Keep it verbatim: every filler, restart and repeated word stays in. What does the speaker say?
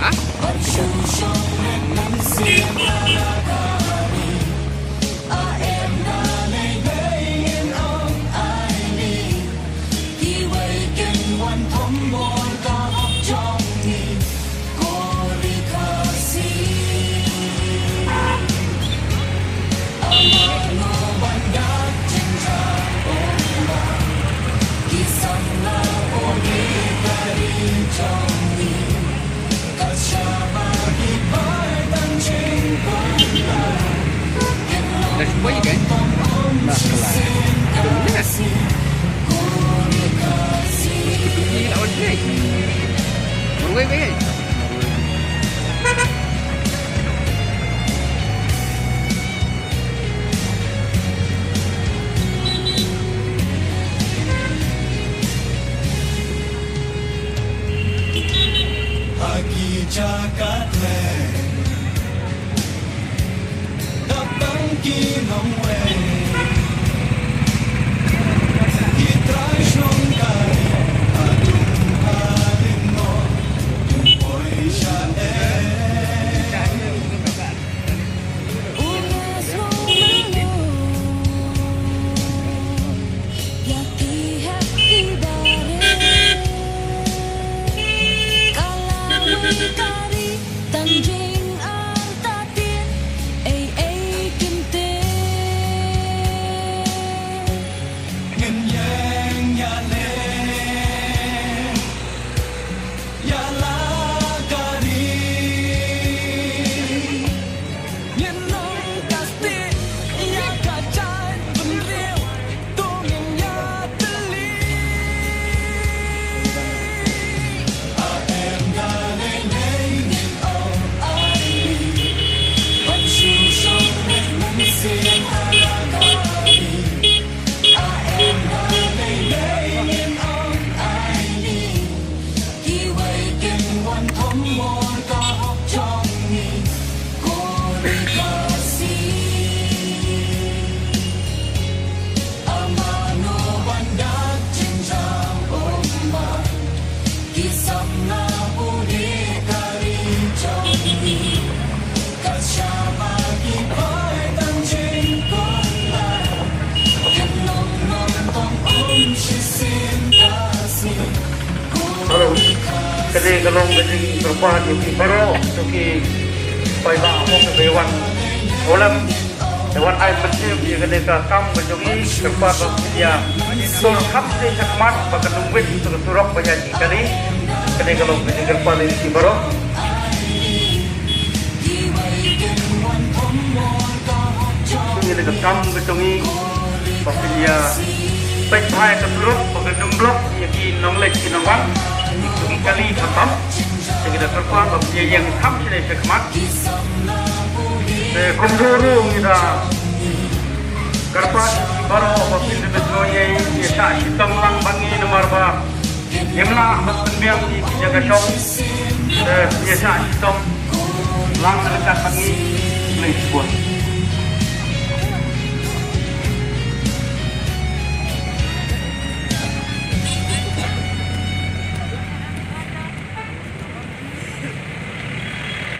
Ha? Dah jumpa je kan? Dah kelar. Dah boleh dah. Pergi nak on play. Baru baik kan? Ha ki jaka khleh da tang ki nongwei, ki trai shnong ka ri, ha dung ha ri mo, kin poi sha eh. Ngin ïeng ïaleh ïa la ka ri. Ngin ong ka stieh ïa ka jaitbynriew, to ngin ïatylli. Ha em ka lei lei ngin ong ai Ka long ka jingkyrpad ïa phi baroh, to ki paidbah hok ba wan. Wan ai mynsiem ïa kane ka kam ka jong ngi, kyrpad ba phin ïa sngewthuh kham sha khmat ba kan ym wit sha ka surok ba ïa ki kali. Kane ka long ka jingkyrpad ïa phi baroh. Ngi la ka kam ka jong ngi ba phin ïa peit bha ïa ka surok ba kan ym block ïa ki nongleit ki nongwan, ïa ki kali khamtam. Te ngi da kyrpad ba phin ïa ïeng kham sha khmat. Te kumjuh ruh ngi da kyrpad baroh ba phin da ïa shah shitom lang bad ngi namar ba ngim lah ban pynbiang ïa ki jaka shong. Te ïa shah shitom lang ryngkat bad ngi. Khublei shibun.